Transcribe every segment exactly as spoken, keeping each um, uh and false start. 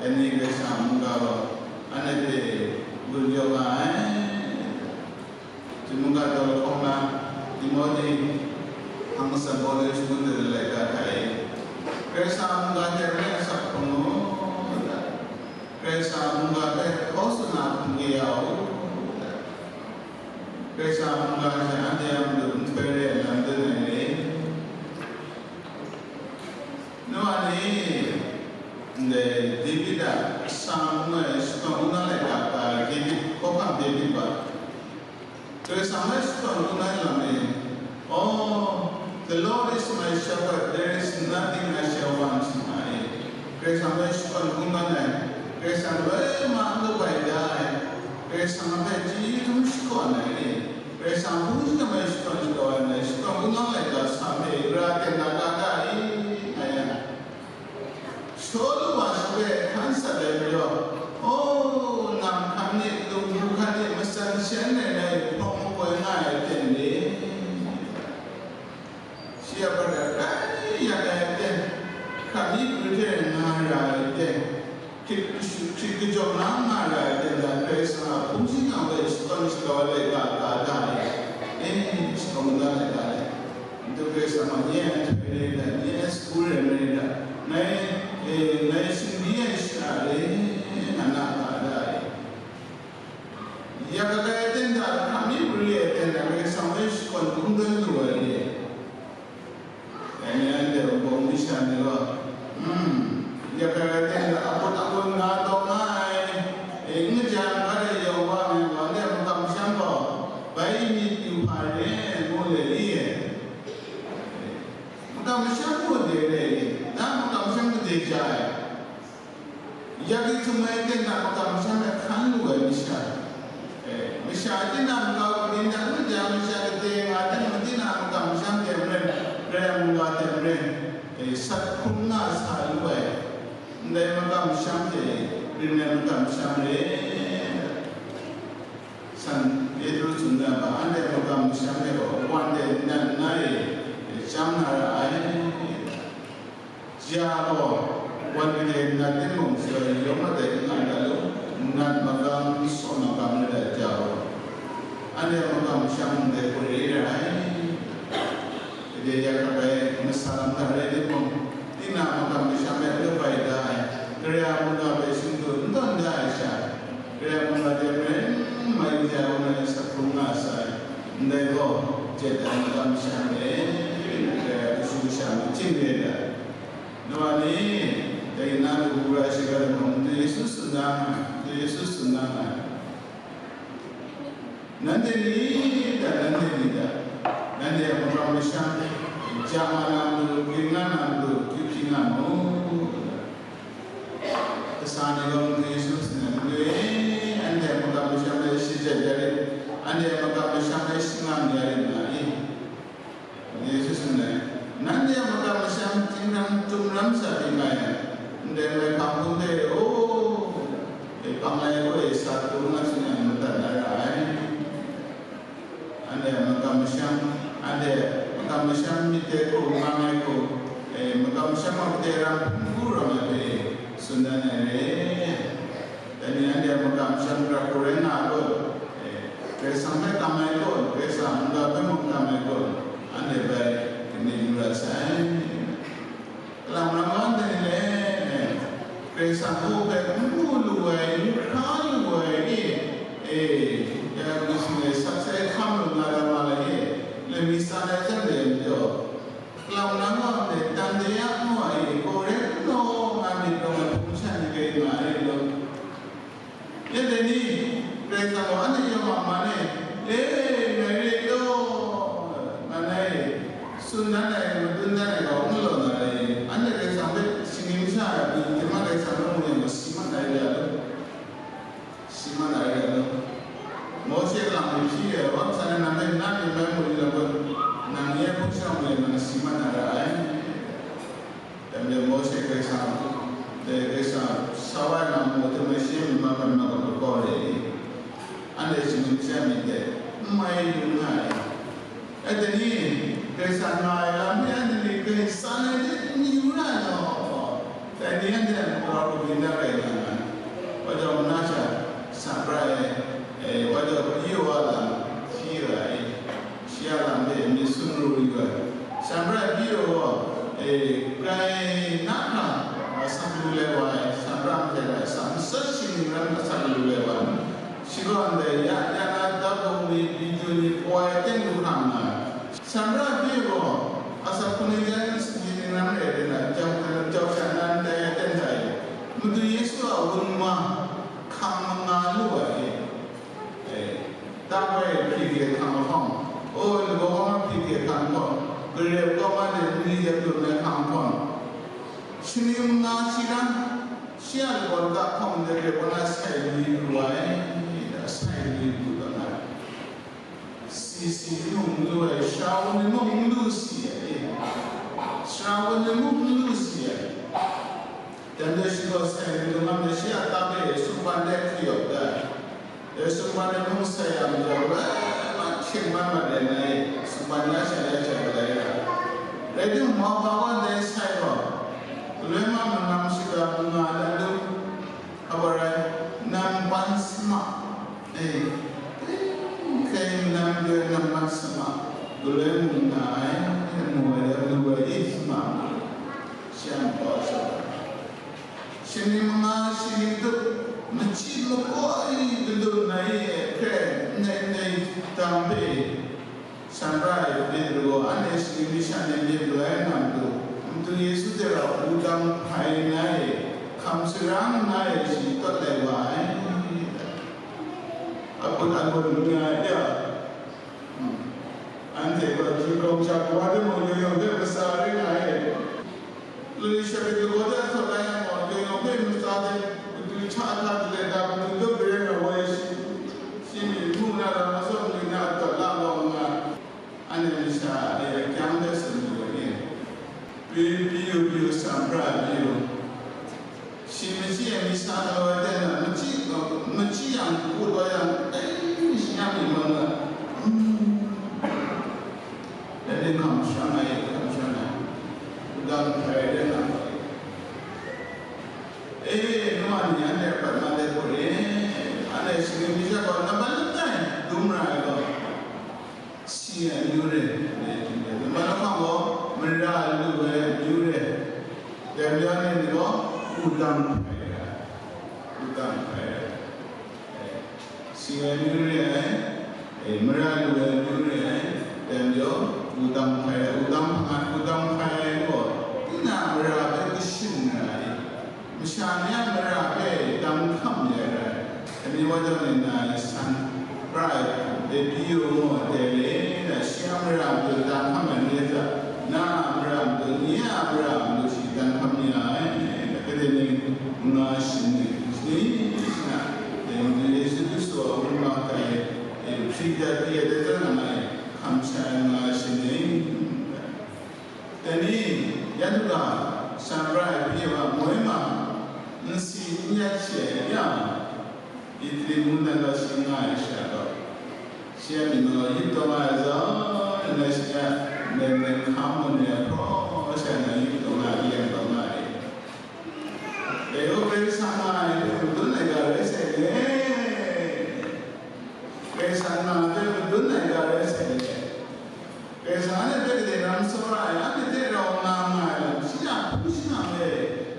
Dai ni Karai Kasang mungga gaw anhte hpe gun jaw nga ai. Chyum mungga daw lahkawng na, Timote hpang masat baw le shangun de laika hta e, Karai Kasang mungga hte rai asak hpung u, Karai Kasang mungga hpe hkaw tsun na hpung kaya u, Karai Kasang mungga hte anhte a matu nhtoi re ai lam dun ai re. Nu wa ni, ndai David a Psalm ngu ai shakawn wunga laika hta David, hkawhkam David wa, Karai Kasang hpe shakawn wunga lam e, "Oh, the Lord is my shepherd, there is nothing I shall want," nga e. Karai Kasang hpe shakawn wunga ai, Karai Kasang loi ma n kabai da ai, Karai Kasang hpe chyeju htum shakawn ai e. Karai Kasang hpung shingkang hpe shakawn shakawn ai, shakawn wunga laika Psalm e, gara ten na ga ga e, nga yang, Shawlu wa shi hpe hkan sat ai majaw, "O, nang hkan ni, lungbu hkan ni, matsan shan rai ngai hpawng makoi nga ai aten re? Shi a hpadat rai yak ai aten, hkam mi hpri hte nga ra ai aten, hkrit kashu, hkrit kajawng na nga ra ai aten, dan Karai Kasang a hpung shingkang hpe shakawn shakau ai laika ga ga e, e, shakawn ga ai ga e." Ntu Karai Kasang a nye a nhtoi re ai, nye a sagu re ai, ngai, e, ngai singbi ai shara re, nga na ga da e. Ya kagai aten hta, hkam mi hpri aten hta, Karai Kasang hpe shakawn hkungdawn lu ai re. Dai ni anhte Wunpawng masha ni gaw, hmm, ya kagai aten hta, agun agun nga taw nga ai, e, n kaja n ga ai yawng wa ai gaw, anhte makam masham gaw, bai myit yu hpa re, ngu le i e. Makam masham mung de re, na makam masham gade ja ai. Ya kaji htum ai aten hta makam masham e hkan lu ai masha, e, masha tinang nkau kabyin hta n ja masha gade nga ai, tinang makam masham de maren, rai ai mungga de maren, e, sat hkrum nga sa lu ai, ndai makam masham hte ring ai makam masham re. San Petru tsun da ga, anhte makam masham e gaw wan de nat nna e, e, chyam na ra ai. Ja gaw, wan gade nat timung, shaloi yawng a dai n nga ai lu, nat magam, saw magam rai ai ja gaw, anhte makam masham ndai hku re ra ai. Gade ya hkap ai, masa lam hta rai timung, tinang makam masham e n kabai da ai, Karai a mungga hpe shingtu n tawn da ai sha, Karai a mungga hte maren mai ja ai, ngai sat hkrum nga sai, ndai gaw, jet ai makam masham e, Karai a kashu kasha myit hting re ai. Nu wa ni, dai na lu hkra shiga lamang, Yesu tsun na nga, Yesu tsun na nga. Nanhte ni da, nanhte ni da, nanhte a makam masham, ja nga na matu, ging nga na matu, akyu hpyi nga mu. Kasa ni gaw Yesu tsun ai, anhte a makam masham e shajep ya rit, anhte a makam masham e shangang ya rit nga i? Yesu tsun ai, nanhte a makam masham htingran htum ram sa di nga ai, ndai mai hpang hpung de, o, e hpang ai gaw e sa tu nga tsun yang madat na ra ai. Anhte a makam masham, anhte makam masham myit de hku, mang ai hku, e, makam masham a made ram hpung hku ram ai hpe tsun dan ai re. Dai ni anhte a makam masham gara hku rai nga ai gaw, e, Karai Kasang hpe kam ai gaw, Karai Kasang a mungga hpe mung kam ai gaw, anhte bai gani yu ra sai. Kalang ram nga ndai ni le, Karai Kasang hku hpe n mu lu ai, n hkra lu ai ni, e, ya Karai Kasang e sak sai hkam lu nga ra ma lai ni, laimi tsan ai jan de majaw, kalang ram nga ndai, tan de ya ngu ai, gaw rai n law nga myit rawng ai hpung shan ni rai nga ai law. Yet dai ni, Karai Kasang gaw anhte yawng a man e, e, ngai re ai law, nga na e, tsun dan ai, madun dan ai gaw n galaw na rai, anhte Karai Kasang hpe shinggyim sha ai, hte ma Karai Kasang hpe mu yang gaw, si mat na rai ya law, si mat na rai ya law. Mawshe galang mi hpyi ai, wa hpyi ai, nang hpe nna myit mai mu yu na gaw, nang nye hpung sha mu yang, nang si mat na ra ai. Dai majaw Mawshe Karai Kasang, dai Karai Kasang sa wa ai lam mung hte mung shi myit ma hkra ma hkra kau re i? Anhte shinggyim sha ai myit de, n mai lu nga ai. Rai dai ni, Karai Kasang nga ai lam hpe anhte ni kaning tsan ai hte n yu ra ai law, dai ni anhte a makau kabyin da rai nga ai. Tsat shi ning ran asak lu ai wa, shi gaw ndai ya, ya na dap bung ni, biju ni, poi aten lu hkra nga ai. Shangra hpyi gaw, asak hkungni jan sumsing ning ran rai de na, jau, jau sha na ndai aten hta e, Madu Yesu a wunma hkang manga lu ai e. E, dang bai hpyi de hkang lahkawng, o, lagaw wa hpyi de hkang lahkawng, garep kaw ma de ni de lu ai hkang lahkawng, Shaning manga shi ran, shi a lagawn ga hkawm de rep wa na sai ni pru ai, sai ni pru ga nga ai. Si si mung lu ai, sha wa ni mung lu si ai, sha wa ni mung lu si ai. Dan de shi gaw sai ni lu ngam de shi a tap e sumpan de hkri yawp da ai. Dai sumpan e mung sai yang jau, eh, ma hkyeng man mat rai ngai, sumpan ya sha ya sha galai ra. Rai timung, mauga gaw ndai sai gaw, galoi ma manam shiga manga na lu, hpa rai, nam pan sama, eh, kai nam de nam pan sama, galoi mung nga ai, mu ai, lu ai, eh, sama, shi a mung gaw sa. Shaning manga shaning tup, machyi makoi gadun ai e hkrai, ndai ndai dang hpe, Shangra e Petru gaw anhte shaning mi sha ni myit lu ai nga matu, Madu Yesu hte rau wudang hpai na e, hkam sara nna e shi tawt lai wa ai. Akut angun nga ai ya, hmm, anhte gaw Jinghkrung sha kawa de mung yawng yawng hpe matsa ring nga ai. Lani sha de lagaw de a sawt la yang gaw, dai yawng hpe matsa de, matu hta hta de le ga matu dawt garen nga woi shi, shi myi hpung na lam atsawm ni na a dawt la gaw nga, anhte masha e akyang hpe tsun lu ai ni? Pi, pi yu, pi yu, Shangra pi yu. Shi machyi ai mi sa taw ai ten na, machyi, machyi yang, kut wa yang, ai, shi yang mi mang na. Dai ni hkam shang ai, hkam shang ai. Dang hkrai de na. Eh, nu wa ni, anhte apat ma de hku re. Anhte shaning mi sha gaw, nambat langai dum ra ai gaw, si ai amyu re. Nambat lahkawng gaw, mara lu ai amyu re. Dai majaw, anhte ni gaw, wudang hpai ai. Wudang hpai ai. Eh, si ai amyu re ai, eh, mara lu ai amyu re ai, dai majaw, wudang hpai ai, wudang hpai ai, wudang hpai ai gaw, tinang mara hpe kashin ra ai, masha ni a mara hpe dang hkam ya ai, dai ni wa jang ni na ai san, ra ai, de pyi yu mu, de le, na shi a mara hpe dang hkam ai ni hta, na a mara hpe, ni a mara hpe shi dang hkam ya ai, dai ni nga shin ni, shi ni, shi na, Dai Madu Yesu Hkristu a wunma hta e, e, hpyi dat hpyi dat ai hkam sha ai nga ai shaning. Dai ni, yan hta, Shangra e hpyi wa moi ma, n si n yat she ai yang, Itali mungdan gaw shi nga ai sha gaw, shi a myit maw yip taw nga ai zawn, nna shi a, nna, nna hkam mun ni a hpraw sha na yip taw nga ai, leng taw nga ai. Dai gaw Karai Kasang nga ai hpe madun ai ga rai sai le. Karai Kasang nga ai hpe madun ai ga rai sai le. Karai Kasang anhte hpe gade ram tsawra ai, anhte hte rau nga nga ai lam, shi a hpung shingkang e,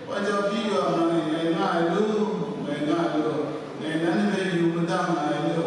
wa jau pyi wa nga ai, ngai nga ai lu, ngai nga ai lu, ngai nanhte hpe yu madang nga ai lu,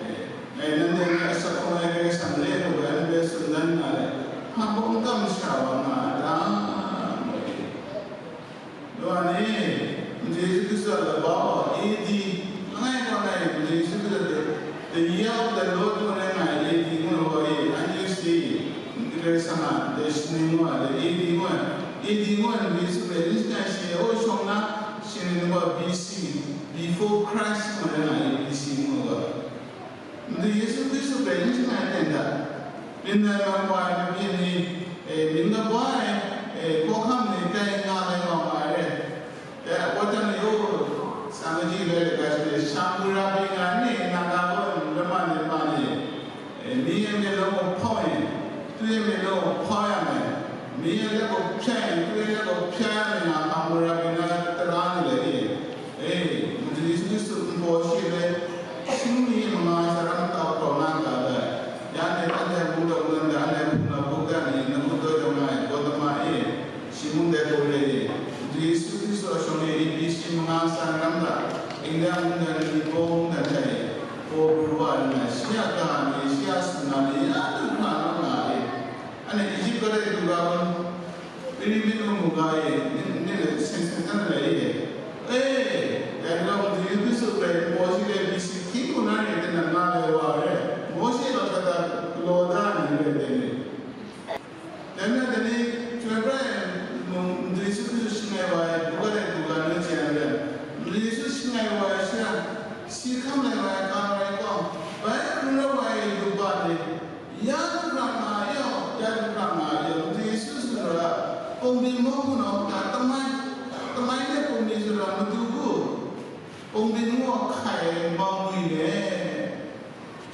eh, ngai nanhte hpe asak hkawng ai Karai Kasang re lu ai, nanhte tsun dan nga ai, hpa mung n kam sha wa nga ai ta? Yawhan e, Madu Yesu Hkristu a laba gaw A D, langai kaw na e Madu Yesu Hkristu a the, the year of the Lord ngu na nga ai A D ngu ai gaw e, anhte si, Karai Kasang a, the shi ngu ai, the A D ngu ai, A D ngu ai Madu Yesu hpe n shani shi, o shawng na, shi ngu gaw B C, before Christ ngu na nga ai B C ngu ai gaw. Madu Yesu Hkristu hpe n shani ai ten hta, byin ai man wa ai mabyin ni, e, myit kaba ai, e, hkawhkam ni tai nga ai wa nga ai re. E, wa jang ni, o, sa kaji rai ai ga shi, Hammurabi nga ni, na ga gaw, lama ni ma ni, e, mi a myit law hpaw ai, tu a myit law hpaw ya ai, mi a let gaw hpya ai, tu a let gaw hpya ya ai nga, Hammurabi na tara ni le, e. E, Madu Yesu Hkristu npaw shi le, shing ni manga tsaram kau hkraw na ga ai. Ya ni, anhte mung daw nan da, anhte hpung na buk da ni, na mung daw daw nga ai, Gotama e, shi mung dai gaw re e, Madu Yesu Hkristu a shawng e, A B C mung San ram hta, India mungdan ni, Bo mungdan hta e, Bo pru wa nna, shi a ga ni, shi a sumla ni, ya du hkra naw nga ai. Anhte Egypt kadai du ga gaw, Pyramid mung mu ga e, ning, ning e, seng seng dan lai e. E, dai gaw, Madu Yesu Hkristu garai Mawshe garai B C hkying hku na re ai hte nang nga lai wa ai, Mawshe gaw kata galaw da ai ni rai ai ni? Dai majaw, dai ni, Chyoi pra ai mung, Madu Yesu Hkristu shing ai wa ai, buga dai buga nu chye ai re, Madu Yesu shing ai wa ai sha, si hkam lai wa ai, ka ai gaw, bai hkrung rau wa ai, lup wa ni, ya du hkra nga ai yaw, ya du hkra nga ai yaw, Madu Yesu Hkristu a, pung byin mung hpunau hta tamai, tamai de pung byin sara matu gu, pung byin ngu a hkai ai mau ngwi le,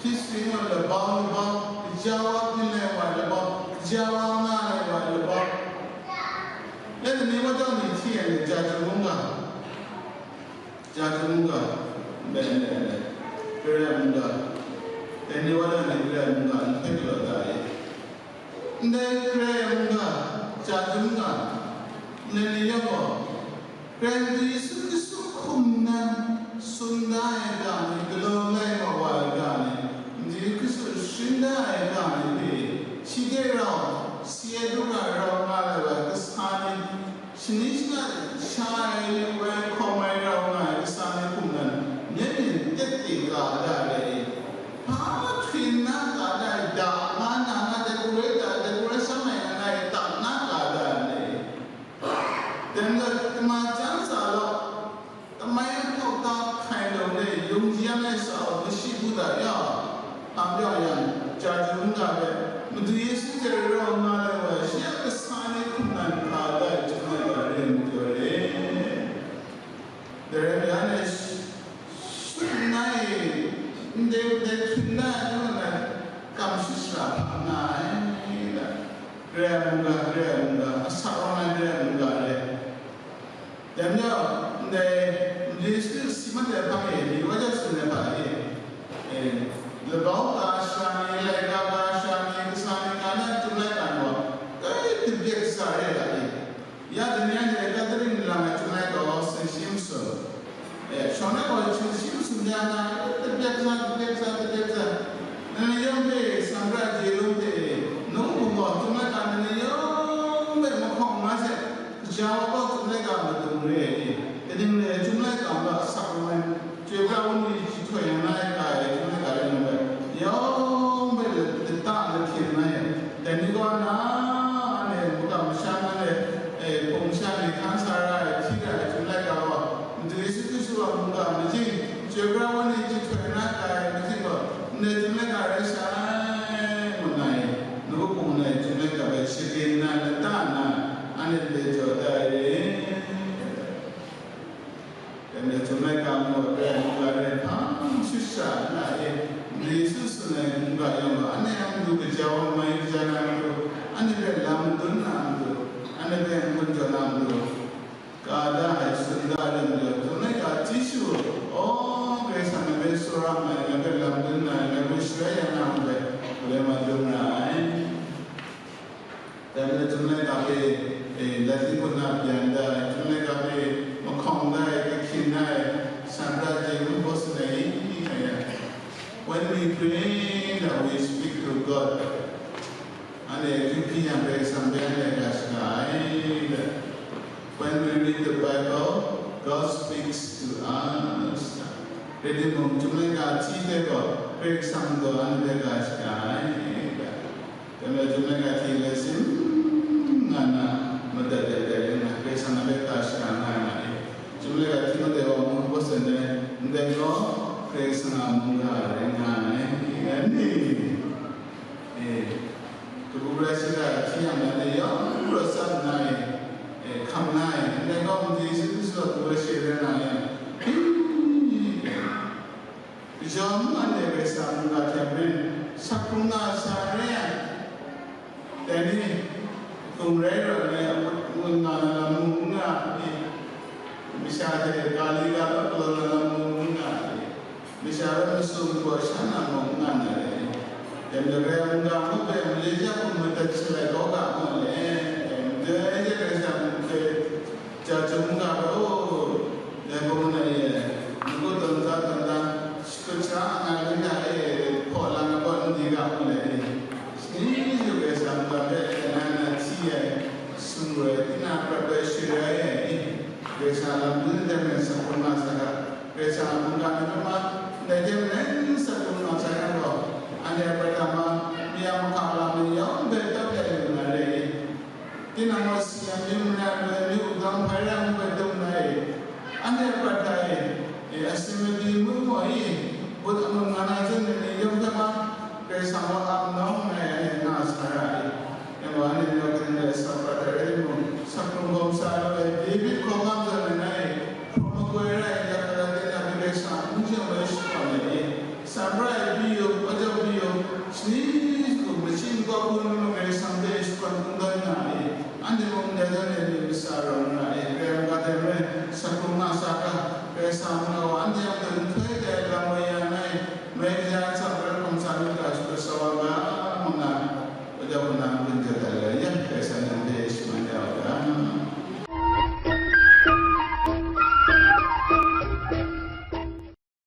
history ngu ai labau labau, kaja wa byin lai wa ai labau, kaja wa nga lai wa ai labau. Lai ni wa jau ni hti ai ni, ja jum mungga, ja jum mungga, ndai, ndai, ndai, Kare mungga, dai ni wa jau ni Kare mungga, n hpe galaw da e. Ndai Kare mungga, ja jum mungga, ndai ni yawng gaw, Karai Madu Yesu Hkristu hkum nan tsun da ai ga ni, galaw lai mat wa ai ga ni, Madu Yesu Hkristu sharin da ai ga ni hpe, shi de rau, si ai du ga rau nga ai wa ai kasa ni, shani shana sha ai, lu ai, hkawm ai rau nga ai kasa ni hkum nan, myit myin tep de ga da ai. Hpa hkrin na ga da ai, da nga na, nga decoration, decoration mai nga na ai, tam na ga da ai. Dai majaw, kama chyang sa law, tamai hkau ta hkai law le, yung jang ai sa u, mashi bu da ya, hpang jau yang, ja jum ga le, Madu Yesu hte rau nga ai wa, shi a kasa ni hkum nan hpa da ai, chyum ai wa re ai majaw re. Dai rai yang e, shut nna e, ndai, ndai hkrin na ai, nu na, kam shut shara hpang nga ai, da. Re ai mungga, re ai mungga, asak rawng ai re ai mungga re. Dai majaw, ndai, Madu Yesu si mat ai hpang e, ni wa ja tsun ai hpang e, e, labau ga shara ni, laika ga shara ni, kasa ni, nga na, chyum laika gaw, kai hte byak sa re ai ga e. Ya, dai ni anhte Gathering lang ai chyum laika gaw, Saint James Sum. E, shawng na gaw, Saint James Sum ya na, tabyak sa, tabyak sa, tabyak sa. Nang yawng hpe, Sangkra Jerome hte, Nawng Hpung gaw, chyum laika nang yawng hpe mahkawng nga se, kaja wa gaw chyum laika madung re ai ni? Kaning re ai chyum laika gaw asak rawng ai? Chyoi pra Wenyi jahtum yang na ai ga e, chyum laika rai nna bai, yawng bai lata lahkyen na yang, dai ni kaw na, anhte makam masha na le, e, hpung masha ni hkan sa ra ai, hti ra ai, chyum laika gaw, Madu Yesu Hkristu a mungga majing, Chyoi pra Wenyi jahtum yang na ai ga e majing gaw, ndai chyum laika rai sha ai, ngu nna e, Nawng Hpung nna e chyum laika bai sharin nna, lata nna, anhte lade jaw da ai re. Dai majaw, chyum laika mung gaw, Karai mung ga re, hpang shut sha nna e, Madu Yesu tsun ai mung ga yawng gaw, anhte a matu kaja wa mai kaja na matu, anhte hpe lam madun na matu, anhte hpe n-gun jaw na matu, ka da ai, tsun da ai lam majaw, chyum laika chyeju, aw, Karai Kasang ngai hpe tsawra nngai, ngai hpe lam dun nngai, ngai hpe sharai ya na mung dai, ngai hpe madun ra ai. Dai majaw, chyum laika hpe, e, lat di kun na byan da ai, chyum laika hpe mahkawng da ai, kahkyin da ai, Sangkra Jerome Boston e, hta ya. When we pray that we speak to God, anhte akyu hpyi yang Karai Kasang hpe anhte ga shaga ai, da. When we read the Bible, God speaks to us. Reading mung, chyum laika hti hte gaw, Karai Kasang gaw anhte hpe ga shaga ai, da. Dai majaw, chyum laika hti let sin nga na, madat let let rai nna, Karai Kasang a hpe ga shaga nga ai nga e. Chyum laika hti madat wa mung, Boston e, ndai gaw, Karai Kasang a mungga rai nga ai, nga ni? E, kabu gara shara hti yang na de yawng pru tsap nna e, e, hkam na e, ndai gaw Madu Yesu Hkristu a kabu gara shara rai nga yang, gaja mung anhte Karai Kasang a mungga hte maren, sak hkrung nga sa re ai. Dai ni, hkum rai rawt ai, ngut nga na lam mung n nga ai, masha hte ga li ga lawt galaw na lam mung n nga ai, masha rai masum gaw sha na mung n nga na ai. Dai majaw, Karai mungga ngu hpe, mali ja hkum madat shalai kau ga ngu le, dai majaw, Karai Kasang hpe ja jum ga gaw, dai Ndai mung sa hkrum nga sai ga, Karai Kasang a mungga ni hpe ma, ndai hte maren sa hkrum nga sai yang gaw, anhte a prat a ma, mi a mahka lam ni yawng hpe tawt ai lu na re i? Tinang gaw si ai myu, mara lu ai myu, gam hpai ra ai myu hpe dum na i? Anhte a